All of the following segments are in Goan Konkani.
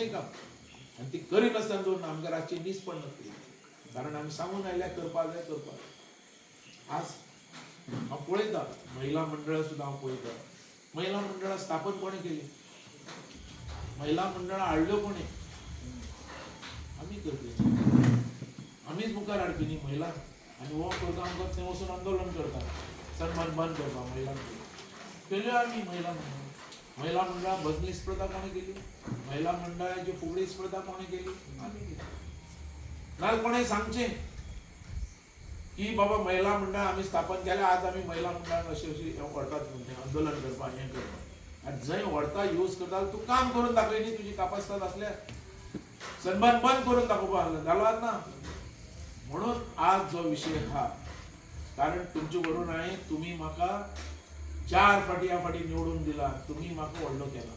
आमचें काम आनी ती करिनासतना दवरना. आमकां रातची न्हीद पडनासली, कारण आमी सांगून आयल्या करपाक जाय, करपाक जाय. आज हांव पळयता महिला मंडळां सुद्दां हांव पळयता. महिला मंडळां स्थापन कोणें केली? महिला मंडळां हाडल्यो कोणें? आमी करपी, आमीच मुखार हाडपी न्ही महिला. आनी हो करता आमकां थंय वचून आंदोलन करता, सन्मान बंद करता महिलांक. केल्यो आमी महिला मंडळां. महिला मंडळां भजनी स्पर्धा कोणें केली? महिला मंडळाची फुगडी स्पर्धा कोणें केली? आमी केली. नाजाल्यार कोणें सांगचें की बाबा महिला मंडळ आमी स्थापन केल्या, आज आमी महिला मंडळान अशी अशी हें व्हरतात म्हणून तें आंदोलन करपाक, हें करपाक. आनी जंय व्हरता यूज करता, तूं काम करून दाखय न्ही. तुजी कापास्ताद आसल्यार सन्मान बंद करून दाखोवपाक जालो आज ना. म्हणून आज जो विशय आहा, कारण तुमचे बरोबर हांवें, तुमी म्हाका चार फाटी ह्या फाटी निवडून दिला, तुमी म्हाका व्हडलो केला.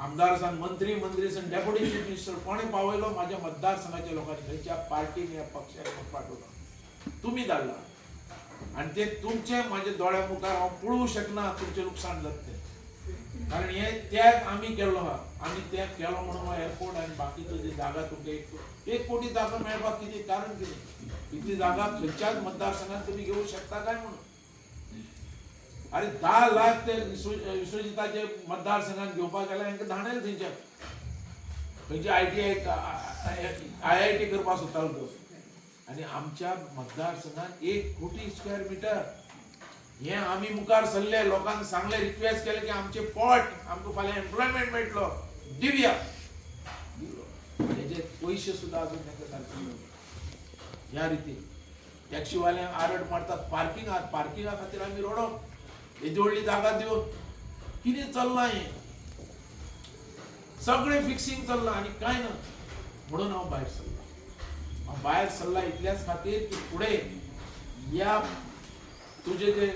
आमदार सान मंत्री, मंत्री सान डेप्युटी चीफ मिनिस्टर कोणें पावयलो? माझ्या मतदारसंघाच्या लोकांनी. खंयच्या पार्टीन या पक्षान म्हाका पाठवला? तुमी धाडला. आनी ते तुमचे माझ्या दोळ्या मुखार हांव पळोवंक शकना तुमचें लुकसाण जाता तें, कारण हे त्याग आमी केल्लो आहा. आमी त्याग केलो म्हणून एअरपोर्ट आनी बाकीच्यो जी जागा तुमकां एक एक कोटी जागा मेळपाक कितें कारण कितें? इतली जागा खंयच्याच मतदारसंघात तुमी घेवंक शकता काय म्हणून? अरे, 10 लाख ते विश्वजिताचे मतदारसंघात घेवपाक गेल्यार हांकां धाणेल. थंयच्या खंयचे आयटीआय आयआयटी करपाक सोदतालो तो. आनी आमच्या मतदारसंघात 1 कोटी स्क्वेअर मिटर हे आमी मुखार सरले, लोकांक सांगले, रिक्वेस्ट केले की आमचे पोट, आमकां फाल्यां एम्प्लॉयमेंट मेळटलो, दिवया. दिलो. तेजे पयशे सुद्दां अजून तांकां सारके मेळना. ह्या रितीन टॅक्सीवाल्यांक आरड मारतात पार्किंगाक. पार्किंगा खातीर आमी रडप, येदी व्हडली जागा दिवन कितें चल्लां हें सगळें? फिक्सिंग चल्लां आनी कांय ना. म्हणून हांव भायर सरला. हांव भायर सरला इतल्याच खातीर की फुडें या तुजे जे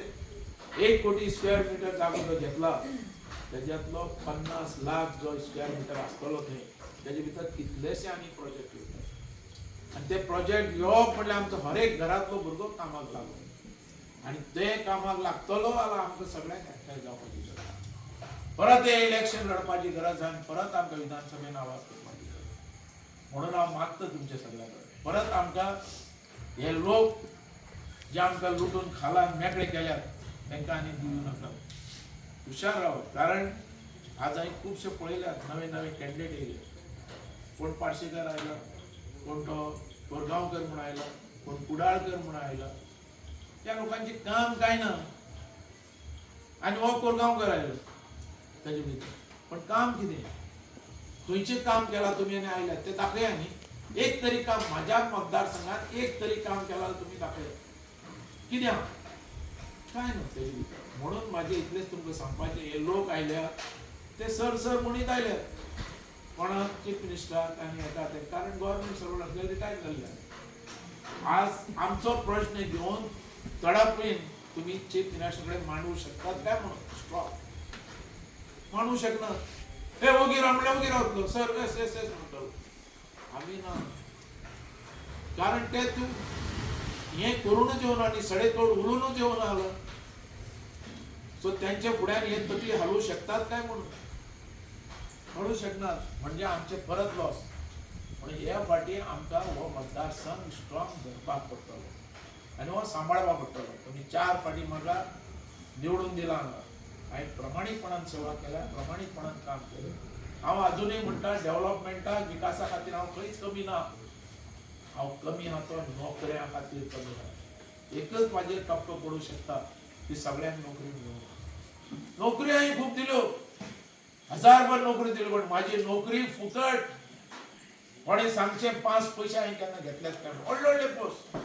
1 कोटी स्क्वेअर मिटर जागो जो घेतला, तेज्यातलो 50 लाख जो स्क्वेअर मिटर आसतलो थंय, तेजे भितर कितलेशे आनी प्रोजेक्ट येतात. आनी ते प्रोजेक्ट येवप म्हणल्यार आमचो हर एक घरांतलो भुरगो कामाक लागलो आनी ते कामाक लागतलो जाल्यार आमकां सगळ्यांक एकठांय जावपाची गरज आसा. परत ते इलेक्शन लढपाची गरज आसा आनी परत आमकां विधानसभेन आवाज करपाची गरज आसा. म्हणून हांव मागता तुमच्या सगळ्या कडेन, परत आमकां हे लोक जे आमकां लुटून खाला मेकळे केल्यात, तांकां आनी दिवं नाका. हुशार राव, कारण आज हांवें खुबशे पळयल्यात, नवे नवे कॅन्डिडेट येयले. कोण पार्शेकर आयला, कोण तो कोरगांवकर म्हूण आयला, कोण कुडाळकर म्हूण आयला. त्या लोकांचे काम काय ना. आनी हो कोरगांवकर आयलो ताजे भितर, पण काम कितें? खंयचें काम केलां तुमी आनी आयल्यात ते दाखया न्ही. एक तरी काम माझ्या मतदारसंघात एक तरी काम केलां तुमी दाखया. कितें आहा? काय ना तेजे भितर. म्हणून म्हाजें इतलेंच तुमकां सांगपाचें, हे लोक आयल्यात ते सर सर म्हणीत आयल्यात कोणाक, चीफ मिनिस्टराक आनी हेका ते, कारण गव्हर्मेंट सर्वंट आसले, रिटायर जाल्ले. आज आमचो प्रश्न घेवन तडपीन तुमी चीफ मिनिस्टर कडेन मांडू शकतात काय म्हणून? स्ट्रॉंग मांडू शकनात. हे वगीर राव म्हणल्यार वगीर रावतलो. सर, येस येस येस म्हणटलो. आमी ना, कारण ते तूं हें करूनच येवना आनी सडेतोड उलोवनूच येवना आलो. सो त्यांच्या फुड्यान हे तकली हालोवं शकतात काय म्हणून? हालोवं शकनात. म्हणजे आमचे परत लॉस. म्हणून हे फाटी आमकां हो मतदारसंघ स्ट्रॉंग धरपाक पडटलो आनी हो सांबाळपाक पडटलो. तुमी चार फाटी म्हाका निवडून दिला हांगा, हांवें प्रामाणीकपणान सेवा केल्या, प्रामाणीकपणान काम केलें. हांव अजुनूय म्हणटा, डेव्हलपमेंटाक, विकासा खातीर हांव खंयच कमी ना. हांव कमी आहा तो नोकऱ्यां खातीर कमी आहा. एकच म्हाजेर कप्प पडूं शकता की सगळ्यांक नोकरी मेळूं. नोकरी हांवें खूब दिल्यो, हजारभर नोकरी दिल्यो, पण माझी नोकरी फुकट. कोणें सांगचें, पांच पयशे हांवें केन्ना घेतल्यात काय? व्हडले व्हडले पोस्ट,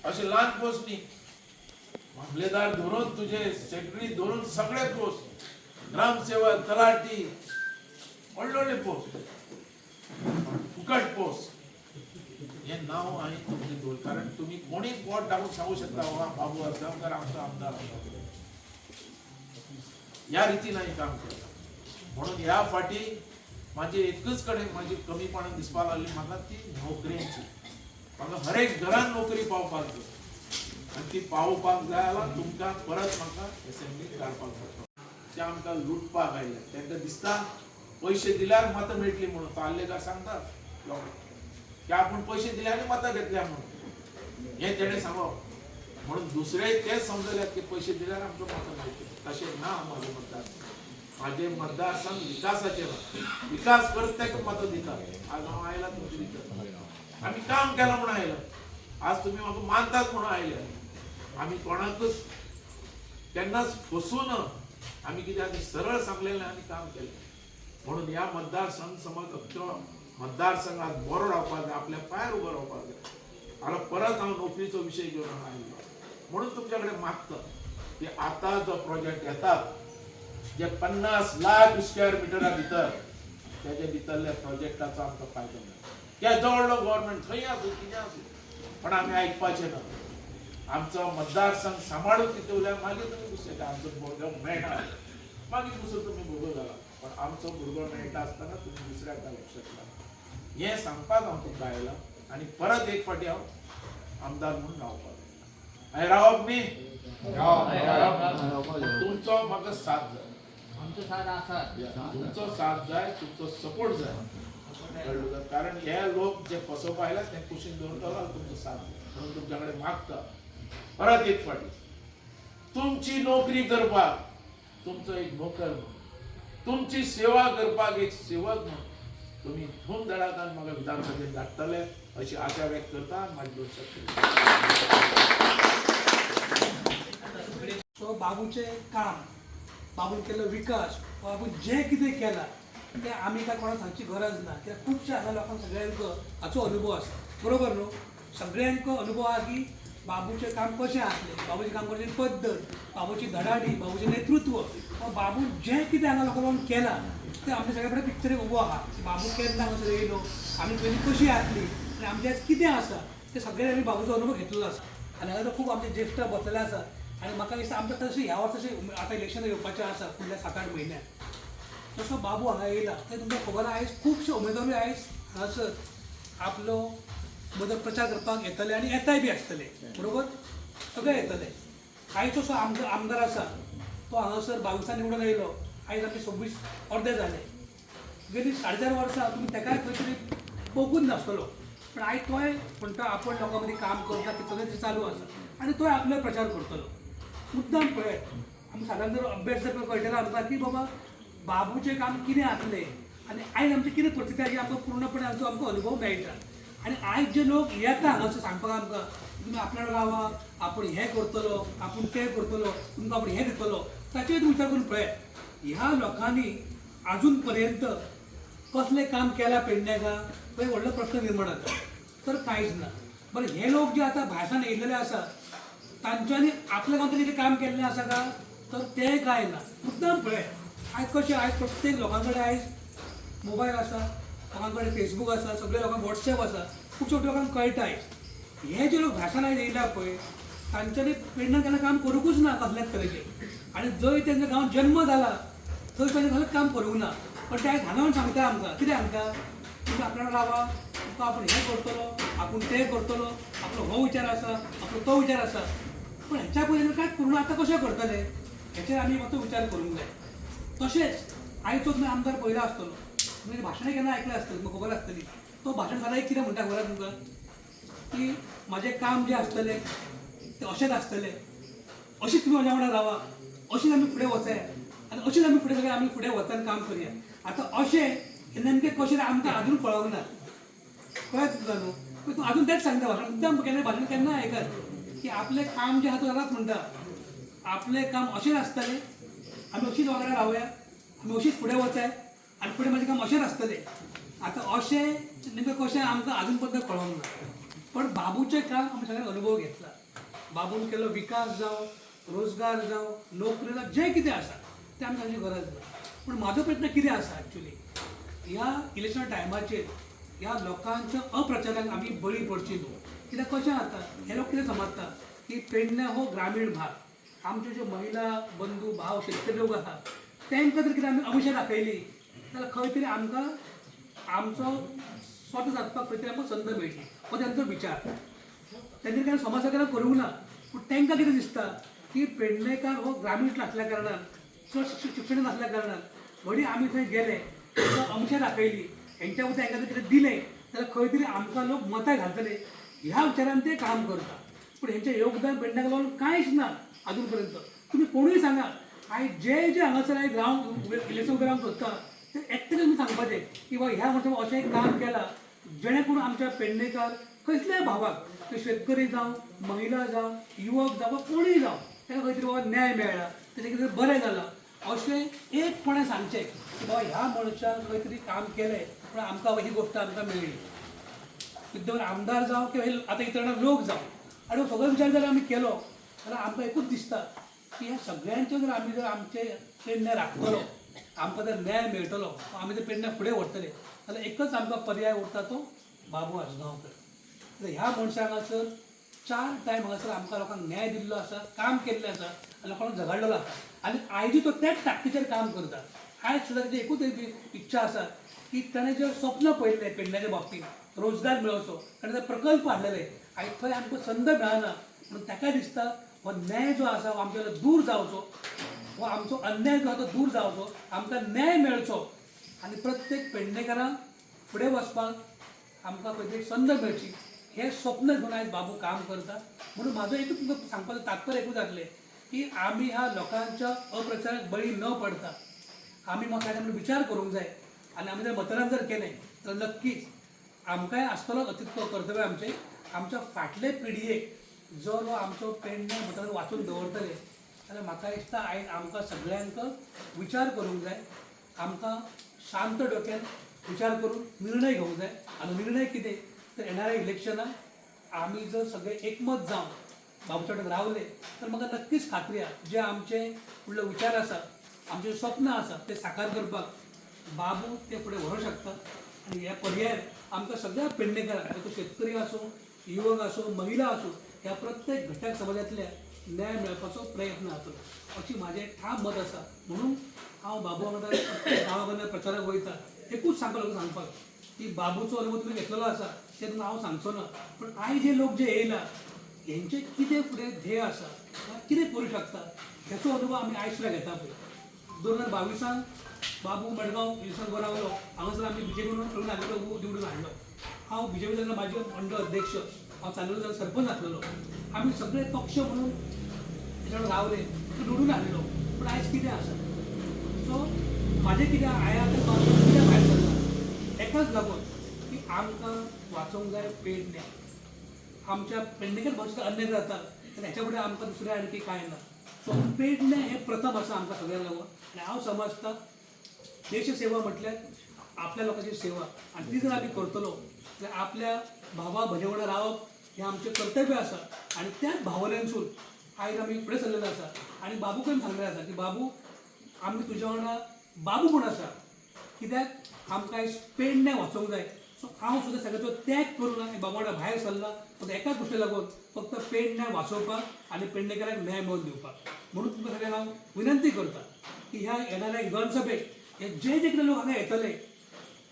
अशे ल्हान पोस्ट न्ही. मामलेदार धरून तुजे सेक्रेटरी धरून सगळे पोस्ट, ग्रामसेवक, तलाठी, व्हडले व्हडले पोस्ट, फुकट पोस्ट. हे नाव हांवें तुमचें दवर, कारण तुमी कोणी बोट दाखोवन सांगू शकता, हो बाबू आसगांवकार आमचो आमदार आसा. ह्या रितीन हांवें काम केलां. म्हणून ह्या फाटी म्हाजे एकच कडेन म्हाजी कमीपणां दिसपाक लागली म्हाका ती नोकरेची. म्हाका हर एक घरान नोकरी पावपाक जाय आनी ती पावोवपाक जाय जाल्यार तुमकां परत म्हाका एसेंब्लीक काडपाक पडटलो. ते आमकां लुटपाक आयले. तांकां दिसता पयशे दिल्यार मतां मेळटली म्हणून. तो आर्लेकार सांगता लोकांक की आपूण पयशे दिले आनी मतां घेतल्या म्हणून, हें तेणें सांगप. म्हणून दुसरे तेच समजल्यात की पयशे दिल्यार आमकां मतां मेळटली. तशें ना. म्हाजें मतदारसंघ, म्हाजें मतदारसंघ विकासाचें ना. विकास करत ताका मतां दितात. आज हांव आयला तुमचे भितर, आमी काम केलां म्हणून आयला. आज तुमी म्हाका मानतात म्हणून आयले. आमी कोणाकच केन्नाच फसून आमी कित्याक सरळ सांगलेलें आनी काम केलें. म्हणून ह्या मतदारसंघ समज अख्खो मतदारसंघ आज बरो रावपाक जाय, आपल्या पांयार उबो रावपाक जाय. आतां परत हांव नोकरीचो विशय घेवन हांगा आयिल्लो म्हणून तुमच्या कडेन मागता की आतां जो प्रोजेक्ट येतात जे 50 लाख स्क्वेअर मिटरा भितर, तेजे भितरल्या प्रोजेक्टाचो आमकां फायदो मेळटा. केदो व्हडलो गव्हर्मेंट खंय आसूं, कितें आसूं, पण आमी आयकपाचें ना. आमचो मतदारसंघ सांबाळून कितें उरल्यार मागीर तुमी दुसरें काय आमचो भुरगो मेळना, मागीर दुसरो तुमी भुरगो जाला, पण आमचो भुरगो मेळटा आसतना तुमी दुसऱ्याक घालूंक शकता, हें सांगपाक हांव तुमकां आयला. आनी परत एक फावटी हांव आमदार म्हणून रावपाक आनी रावप न्ही, तुमचो म्हाका साथ जाय. आमचो साथ आसा. तुमचो साथ जाय, तुमचो सपोर्ट जाय. कळ्ळें तुका? कारण हे लोक जे फसोवपा आयला ते कुशीन दवरतलो तुमचो साथ जाय. म्हणून तुमच्या कडेन मागता परत एक फावटी, तुमची नोकरी करपाक तुमचो एक नोकर म्हणून, तुमची सेवा करपाक एक सेवक म्हणून तुमी धूम धडाकान म्हाका विधानसभेत धाडटले अशी आशा व्यक्त करता आनी म्हाजी दोन शब्द. सो बाबूचें काम, बाबून केल्लो विकास, बाबून जें कितें केलां तें आमी काय कोणाक सांगची गरज ना, कित्याक खुबशे हांगा लोकांक सगळ्यांक हाचो अनुभव आसा, बरोबर न्हू? सगळ्यांक अनुभव आहा की बाबूचें काम कशें आसलें, बाबूचें काम करची पद्दत, बाबूची धडाडी, बाबूचें नेतृत्व, वा बाबून जें कितें हांगा लोकां लागून केलां तें आमच्या सगळ्या कडेन पिक्चरीक उबो आहा की बाबू केन्ना हांगासर येयलो, आमी पयलीं कशी आसली आनी आमचें आयज कितें आसा तें सगळ्यांनी आमी बाबूचो अनुभव घेतलेलो आसा. आनी हांगा तर खूब आमचे ज्येश्ठ बसलेले आसा आनी म्हाका दिसता आमकां तशें ह्या वर्सा तशें आतां इलेक्शनां येवपाचें आसा फुडल्या 7-8 म्हयन्याक. तसो बाबू हांगा येयला तें तुमकां खबर आहा, आयज खुबशे उमेदवारूय आयज हांगासर आपलो उमेदवार प्रचार करपाक येतले आनी येताय बी आसतले, बरोबर? सगळे येतले. आयचो जो आमदार आसा तो हांगासर 22 निवडून येयलो, आयज आमचे 26 अर्दे जाले. गेली 4.5 वर्सां तुमी तेकाय खंय तरी बघून नासतलो, पण आयज तोय म्हणटा आपण लोकां मदीं काम करता, ते सगळें तें चालू आसा आनी तोय आपलो प्रचार करतलो. मुद्दाम पळयात, आमी सादारण जर अभ्यास जर कळटलो आमकां की बाबा बाबूचें काम कितें आसलें आनी आयज आमची कितें परिस्थिती आसा आमकां पूर्णपणे हाचो आमकां अनुभव मेळटा. आनी आयज जे लोक येता हांगासर सांगपाक आमकां तुमी आपल्या गांवाक आपूण हें करतलो, आपूण तें करतलो, तुमकां आपूण हें दितलो, ताचेर तुमी विचार करून पळयात ह्या लोकांनी आजून पर्यंत कसलें काम केलां पेडण्याका, तो एक व्हडलो प्रश्न निर्माण जाता. तर कांयच ना. बरें, हे लोक जे आतां भायसान येयलेले आसा तांच्यांनी आपल्या गांवांत कितें काम केल्लें आसा का, तर तें कांय ना. मुद्दाम पळयात आयज कशें, आयज प्रत्येक लोकां कडेन आयज मोबायल आसा, लोकां कडेन फेसबूक आसा, सगळे लोकांक वॉट्सएप आसा, खुबशे लोकांक कळटा. आयज हे जे लोक भायसान आयज येयल्या पळय तांच्यांनी पेडण्यान केन्ना काम करूंकूच ना कसल्याच तरेचें, आनी जंय तेंच्या गांवांत जन्म जाला थंय तांणी कसलेंच काम करूंक ना. पण ते आयज हांगा येवन सांगता आमकां, कितें सांगता, तुमी आपल्यान रावा, तुमकां आपूण हें करतलो, आपूण तें करतलो, आपलो हो विचार आसा, आपलो तो विचार आसा. पण हेच्या पयलीं कांयच करूंक ना, आतां कशें करतले हेचेर आमी मातसो विचार करूंक जाय. तशेंच आयचो तुमी आमदार पळयला आसतलो, तुमी भाशणां केन्ना आयकलें आसतलें, तुमकां खबर आसतली. तो भाशण जाल्यार कितें म्हणटा खबर आसा तुमकां, की म्हाजें काम जें आसतलें तें अशेंच आसतलें, अशीच तुमी म्हज्या वांगडा रावा, अशीच आमी फुडें वचया आनी अशीच आमी फुडें सगळे आमी फुडें वचून काम करुया. आतां अशें हें नेमकें कशें आमकां आजून कळोंक ना, कळ्ळें तुमकां न्हू? तूं आजून तेंच सांगता भाशण, मुद्दाम केन्ना भाशण केन्ना आयकत की आपलें काम जें आहा तो सदांच म्हणटा आपलें काम अशेंच आसतलें, आमी अशीच वांगडा रावया, आमी अशीच फुडें वचाय आनी फुडें म्हाजें काम अशेंच आसतलें. आतां अशें नेमकें कशें आमकां आजून पर्यंत कळोंक ना, पण बाबूचें काम आमी सगळ्यांनी अनुभव घेतला. बाबून केल्लो विकास जावं, रोजगार जावं, नोकरी जावं, जें कितें आसा तें आमकां सांगची गरज ना. पूण म्हाजो प्रयत्न कितें आसा एक्चुली ह्या इलेक्शना टायमाचेर ह्या लोकांच्या अप्रचाराक आमी बळी पडची न्हू. कित्याक कशें जाता, हे लोक कितें समजता की पेडण्यां हो ग्रामीण भाग, आमच्यो ज्यो महिला बंधू भाव शेतकरी लोक आसा तांकां जर कितें आमी अमिशा दाखयली जाल्यार खंय तरी आमकां आमचो स्वता सादपाक खंय तरी आमकां संद मेळटली, हो तेंचो विचार. तेंच्यांनी केन्ना समाज केन्ना करूंक ना, पूण तांकां कितें दिसता की पेडणेकार हो ग्रामीण आसल्या कारणान, चड शिक्षण नासल्या कारणान घडये आमी थंय गेले अमशें दाखयली, हेंच्या वतीन हेंकां कितें दिलें जाल्यार खंय तरी आमकां लोक मतां घालतले ह्या विचारान ते काम करता. पूण हेंचें योगदान पेडण्याक लागून कांयच ना अजून पर्यंत. तुमी कोणूय सांगा, आयज जे जे हांगासर आयज रावंक इलेक्शन उबें रावंक सोदता ते एकटेच तुमी सांगपाचें की बाबा ह्या मनशान अशें काम केलां जेणे करून आमच्या पेडणेकार कसल्याय भावाक, ते शेतकरी जावं, महिला जावं, युवक जावं, कोणूय जावं, ताका खंय तरी बाबा न्याय मेळ्ळा, तेजें कितें बरें जालां अशें एकपणे सांगचें की बाबा ह्या मनशान खंय तरी काम केलें पूण आमकां ही गोश्ट आमकां मेळ्ळी. विद्यमान आमदार जावं किंवा हे आतां इतर लोक जावं, आनी हो सगळो विचार जर आमी केलो जाल्यार आमकां एकूच दिसता की ह्या सगळ्यांचो जर आमी जर आमचे पेडणे राखतलो, आमकां जर न्याय मेळटलो, आमी जर पेडण्या फुडें व्हरतले जाल्यार एकच आमकां पर्याय उरता तो बाबू आजगांवकर. ह्या मनशाक हांगासर 4 टायम हांगासर आमकां लोकांक न्याय दिल्लो आसा, काम केल्लें आसा आनी लोकांक झगडलेलो आसा आनी आयजूय तो त्याच ताकदीचेर काम करता. आयज सुद्दां तेजी एकूच एक इच्छा आसा की ताणें जें स्वप्न पळयल्लें पेडण्याच्या बाबतींत रोजगार मेळोवचो, ताणें जे प्रकल्प हाडलेले आयज थंय आमकां संद मेळना म्हणून ताका दिसता हो न्याय जो आसा हो आमच्या दूर जावचो, हो आमचो अन्याय जो आसा तो दूर जावचो, आमकां न्याय मेळचो आनी प्रत्येक पेडणेकारांक फुडें वचपाक आमकां खंय तरी संद मेळची हें स्वप्न घेवन आयज बाबू काम करता. म्हणून म्हाजो एकूच तुमकां सांगपाचो तात्पर्य एकूच जातलें की आमी ह्या लोकांच्या अप्रचाराक बळी न पडता आमी म्हाका म्हणून विचार करूंक जाय आनी आमी जर मतदान जर केलें तर नक्कीच आमकांय आसतलो तितको कर्तव्य आमचें, आमच्या फाटले पिळगेक जर हो आमचो पेडणे मतदान वाचून दवरतले जाल्यार म्हाका दिसता आयज आमकां सगळ्यांक विचार करूंक जाय, आमकां शांत डोक्यान विचार करून निर्णय घेवंक जाय. आनी निर्णय कितें तर येणाऱ्या इलेक्शनाक आमी जर सगळे एकमत जावन बाबूच्या वाटेन रावले तर म्हाका नक्कीच खात्री आसा जे आमचे फुडले विचार आसा, आमचे स्वप्न आसा ते साकार करपाक बाबू ते फुडें व्हरूंक शकता. आनी ह्या पर्याय आमकां सगळ्या पेडणेकारांक, तो शेतकरी आसूं, युवक आसूं, महिला आसूं, ह्या प्रत्येक घटक समाजांतल्या न्याय मेळपाचो प्रयत्न जातलो अशी म्हाजें ठाम मत आसा. म्हणून हांव बाबू वांगडा गांवा प्रचाराक वयता एकूच सांगता लोकांक सांगपाक की बाबूचो अनुभव तुमी घेतलेलो आसा ते तुमकां हांव सांगचो ना, पूण आयज जे लोक जे येयला हेंचे कितें फुडें ध्येय आसा, कितें करूं शकता हेचो अनुभव आमी आयज सुद्दां घेता. पळय 2022 बाबू मडगांव इलेक्शन उबो रावलो, हांगासर आमी बीजेपी म्हणून हाडलो, निवडून हाडलो. हांव बीजेपी जेन्ना म्हाजे मंडळ अध्यक्ष, हांव चांदोर जाल्यार सरपंच आसलेलो, आमी सगळे पक्ष म्हणून तेच्या रावले, निवडून हाडलो. पूण आयज कितें आसा सो म्हाजें कितें हांवें आतां कित्याक भायर सरला एकाच लागून की आमकां वाचोवंक जाय पेडण्या, आमच्या पेडणेकर भाशेचो अन्याय जाता आनी हेच्या फुडें आमकां दुसरें आणखी कांय ना. सो पेडणे हें प्रथम आसा आमकां सगळ्यांक लागून आनी हांव समजता देशसेवा म्हटल्यार आपल्या लोकांची सेवा आनी ती जर आमी करतलो जाल्यार आपल्या भावा भयणी वांगडा रावप हें आमचें कर्तव्य आसा आनी त्याच भावनेनसून आयज आमी फुडें सरलेले आसा. आनी बाबूक आमी सांगलेलें आसा की बाबू आमी तुज्या वांगडा बाबू म्हूण आसा, कित्याक आमकां आयज पेडणे वाचोवंक जाय. सो हांव सुद्दां सगळ्याचो त्याग करून बाबा वांगडा भायर सरला फक्त एकाच गोश्टी लागून, फक्त पेडणे वाचोवपाक आनी पेडणेकारांक न्याय मेळोवन दिवपाक. म्हणून तुमकां सगळ्यांक हांव विनंती करता की ह्या येणाऱ्या विधानसभेक हे जे जे कितें लोक हांगा येतले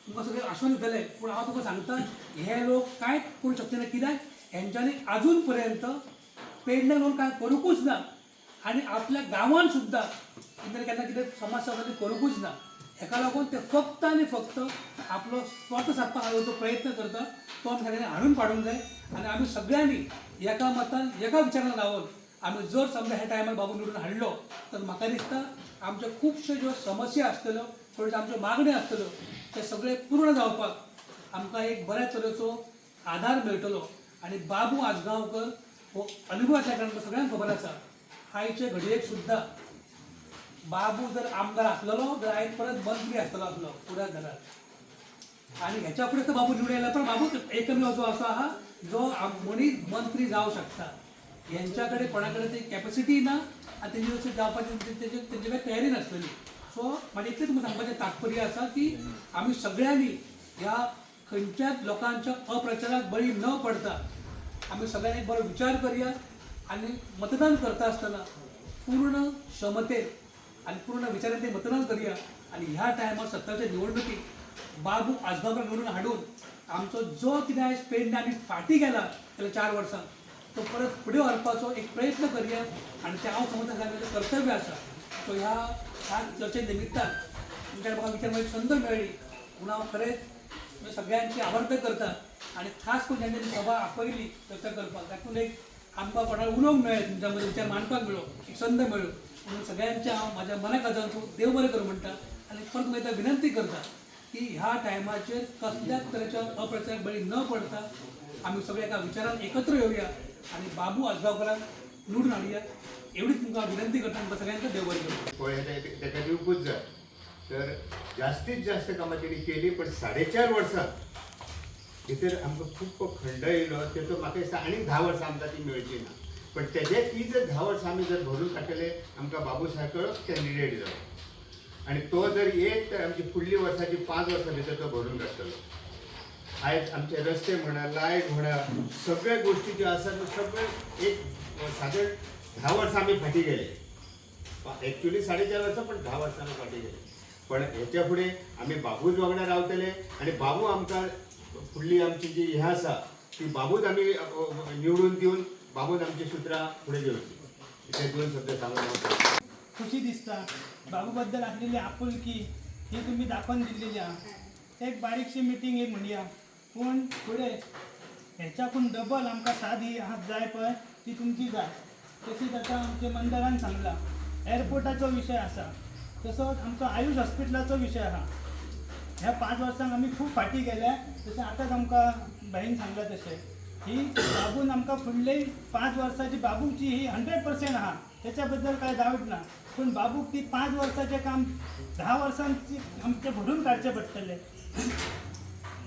तुमकां सगळें आश्वासन दितले, पूण हांव तुमकां सांगता हे लोक कांय करूंक शकचे ना, कित्याक हेंच्यांनी आजून पर्यंत पेडणे लोक कांय करूंकूच ना आनी आपल्या गांवांत सुद्दां तेंच्यांनी केन्ना कितें समाज सेवा करूंकूच ना. हेका लागून ते फक्त आनी फक्त आपलो स्वार्थ सादपाक जो प्रयत्न करता तो आमी सगळ्यांनी हाडून पाडूंक जाय आनी आमी सगळ्यांनी एका मतान एका विचारान रावन आमी जर समजा ह्या टायमार बाबू निवडून हाडलो तर म्हाका दिसता आमच्यो खुबश्यो ज्यो समस्या आसतल्यो, थोड्यो आमच्यो मागण्यो आसतल्यो ते सगळे पूर्ण जावपाक आमकां एक बऱ्या तरेचो आधार मेळटलो. आनी बाबू आजगांवकर हो अनुभव आसल्या कारणान सगळ्यांक खबर आसा आयचे घडयेक सुद्दां बाबू जर आमदार आसलेलो जाल्यार आयज परत मंत्री आसतलो आसलो पुराय घरात. आनी ह्याच्या फुडें तर बाबू निवडून आयला, पण बाबू एकमेव जो आसा हा जो मनीस मंत्री जावं शकता. हेंच्या कडेन कोणा कडेन ती कॅपॅसिटी ना आनी तेजी अशें जावपाची तेंचे कडेन तयारी नासतली. सो म्हाजें इतलें तुमकां सांगपाचें तात्पर्य आसा की आमी सगळ्यांनी ह्या खंयच्याच लोकांच्या अप्रचाराक बळी न पडता आमी सगळ्यांनी बरो विचार करया आनी मतदान करता आसतना पूर्ण क्षमतेन आनी पूर्ण विचारान ते मतदान करया. आनी ह्या टायमार 17च्या निवडणुकीक बाबू आजगांवकर निवडून हाडून आमचो जो कितें आयज पेडणे आमी फाटीं गेला गेल्या 4 वर्सां तो परत फुडें व्हरपाचो एक प्रयत्न करया आनी तें हांव समजता आमचें कर्तव्य आसा. सो ह्या चर्चे निमित्तान तुमच्या म्हाका विचार एक संद मेळ्ळी म्हणून हांव खरेंच म्हणजे सगळ्यांची आभार करता आनी खास करून ज्यांनी सभा आपयली चर्चा करपाक तातूंत एक आमकां कोणाक उलोवंक मेळ्ळें, तुमच्या मदीं विचार मांडपाक मेळ्ळो, एक संद मेळ्ळो म्हणून सगळ्यांचे हांव म्हाज्या मना काळजांतून देव बरें करूं म्हणटा आनी परत एकदां विनंती करता की ह्या टायमाचेर कसल्याच तरेच्या अप्रचाराक बळी न पडता आमी सगळे एका विचारान एकत्र येवया आनी बाबू आजगांवकाराक निवडून हाडया एवढीच तुमकां विनंती करता. तुमकां सगळ्यांक देव बरें करूं. पळय ताका दिवपूच जाय. तर जास्तीत जास्त कामां तेणी केली, पण 4.5 वर्सां भितर आमकां खूब खंड येयलो. तेचो म्हाका दिसता आनीक 10 वर्सां आमकां ती मेळची ना, पण तेजे ती जर 10 वर्सां आमी जर भरून काडटले, आमकां बाबू सारको कॅन्डिडेट जालो आनी तो जर येत तर आमची फुडली वर्साची 5 वर्सां भितर तो भरून काडटलो. आयज आमचे रस्ते म्हणा, लायट म्हणा, सगळे गोश्टी ज्यो आसा त्यो सगळे एक सादारण 10 वर्सां आमी फाटीं गेले. एक्चुअली 4.5 वर्सां, पण 10 वर्सां आमी फाटीं गेले. पण हेच्या फुडें आमी बाबूच वांगडा रावतले आनी बाबू आमकां फुडली आमची जी हें आसा ती बाबूच आमी निवडून दिवन बाबून आमची सुत्रां फुडें घेवची. ते 2 शब्द सांगून खुशी दिसता. बाबू बद्दल आसलेली आपुलकी ही तुमी दाखोवन दिल्लेली आहा. एक बारीकशी मिटींग एक म्हणया, पूण फुडें हेच्याकून डबल आमकां साथ ही आहा जाय पळय ती तुमची जाय. तशीच आतां आमच्या मंदरान सांगलां एअरपोर्टाचो विशय आसा, तसोच आमचो आयुश हॉस्पिटलाचो विशय आहा. ह्या 5 वर्सांक आमी खूब फाटीं गेल्या, तशें आतांच आमकां भाईन सांगलां तशें ही बाबून आमकां फुडले 5 वर्सांची बाबूची ही 100% आहा, तेच्या बद्दल कांय डावट ना. पूण बाबूक ती 5 वर्सांचें काम 10 वर्सांची आमचें भरून काडचें पडटलें.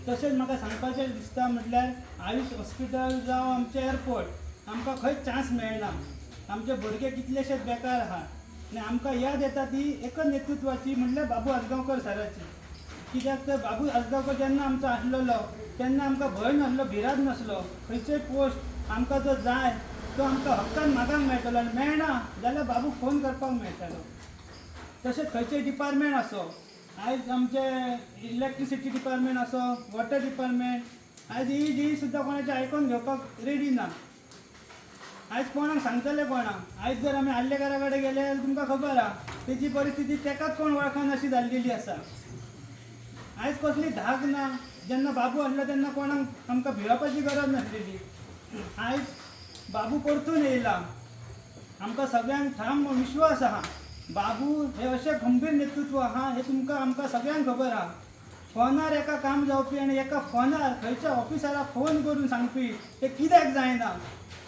तशेंच म्हाका सांगपाचें दिसता म्हटल्यार आयुश हॉस्पिटल जावं आमचें एअरपोर्ट आमकां खंयच चान्स मेळना. आमचे भुरगे कितलेशेच बेकार आहा आनी आमकां याद येता ती एकच नेतृत्वाची म्हटल्यार बाबू आजगांवकर सराची. कित्याक तर बाबू आजगांवकर जेन्ना आमचो आसलेलो तेन्ना आमकां भंय नासलो, भिरांत नासलो. खंयचोय पोस्ट आमकां जो जाय तो आमकां हक्कान मागांक मेळटलो आनी मेळना जाल्यार बाबूक फोन करपाक मेळटालो. तशेंच खंयचेय डिपार्टमेंट आसो, आयज आमचें इलेक्ट्रिसिटी डिपार्टमेंट आसो, वॉटर डिपार्टमेंट, आयज ही जी सुद्दां कोणाचें आयकोन घेवपाक रेडी ना. आयज कोणाक सांगतले कोणाक? आयज जर आमी आर्लेकारा कडेन गेले जाल्यार तुमकां खबर आहा तेजी परिस्थिती तेकाच कोण वळखना अशी जाल्लेली आसा. आयज कसली धाक ना. जेन्ना बाबू आसलो तेन्ना कोणाक आमकां भियोवपाची गरज नासलेली. आयज बाबू परतून येयला, आमकां सगळ्यांक ठाम विश्वास आहा. बाबू हे अशें गंभीर नेतृत्व आहा हें तुमकां आमकां सगळ्यांक खबर आहा. फोनार एका काम जावपी आनी एका फोनार खंयच्या ऑफिसराक फोन करून सांगपी तें कित्याक जायना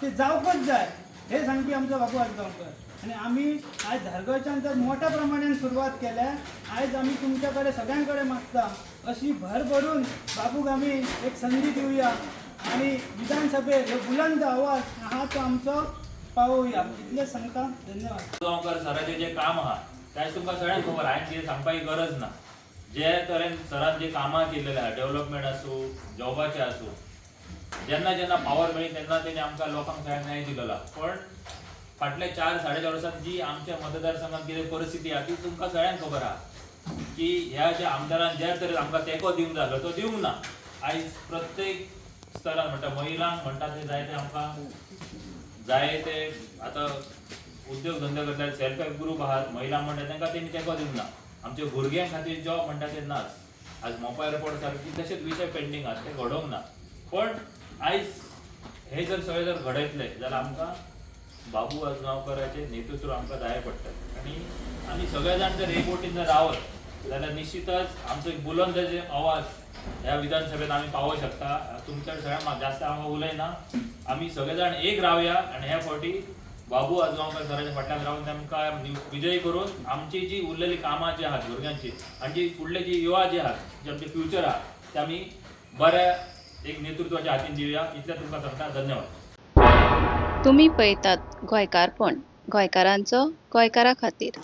तें जावकूच जाय हें सांगपी आमचो बाबू आजगांवकर. आनी आमी आयज धारगळच्यान तर मोठ्या प्रमाणान सुरवात केल्या. आयज आमी तुमच्या कडेन सगळ्यां कडेन मागता अशी भरभरून बाबूक आमी एक संदी दिवया आनी विधानसभेर हो बुलंद आवाज आहा तो आमचो पावोवया. इतलेंच सांगता. धन्यवाद. गांवकर सराचें जें काम आहा तें तुमकां सगळ्यांक खबर, हांवें कितें सांगपाची गरज ना. जे तरेन सरान जे कामां केलेले आहा, डेव्हलपमेंट आसूं, जॉबाचें आसूं, जेन्ना जेन्ना पावर मेळ्ळी तेन्ना तेणी आमकां लोकांक सगळ्यांक न्याय दिलेलो आहा. पण फाटल्या 4 साडे 4 वर्सांत जी आमच्या मतदारसंघात कितें परिस्थिती आहा ती तुमकां सगळ्यांक खबर आहा की ह्या ज्या आमदारान ज्या तरेन आमकां तेंको दिवंक जाय तो दिवंक ना. आयज प्रत्येक स्तरान म्हणटा महिलांक म्हणटा ते जाय ते आमकां जाय ते आतां उद्योग धंदे करतात, सेल्फ हेल्प ग्रूप आहात, महिला म्हणटा तांकां तेणी तेंको दिवंक ना. आमच्या भुरग्यां खातीर जॉब म्हणटा ते नाच. आज मोपा एअरपोर्ट सारकी तशेंच विशय पेंडींग आहात ते घडोवंक ना. पण आयज हे जर सगळें जर घडयतले जाल्यार आमकां बाबू आजगांवकराचें नेतृत्व आमकां जाय पडटलें. आनी आमी सगळे जाण जर एकवटीन जर रावत जाल्यार निश्चितच आमचो एक बुलंद जे आवाज ह्या विधानसभेत आमी पावोवंक शकता. तुमच्या सगळ्यांक जास्त हांव उलयना. आमी सगळे जाण एक रावया आनी ह्या फावटी बाबू आजगांवकर सराच्या फाटल्यान रावन तांकां विजयी करून आमची जी उरलेली कामां जी आहात भुरग्यांची आनी जी फुडले जी युवा जे आहात जे आमचे फ्युचर आहा ते आमी बऱ्या एक नेतृत्वाच्या हातीन दिवया. इतलें तुमकां सांगता. धन्यवाद. तुमी पळयतात गोंयकारपण, गोंयकारांचो गोंयकारा खातीर.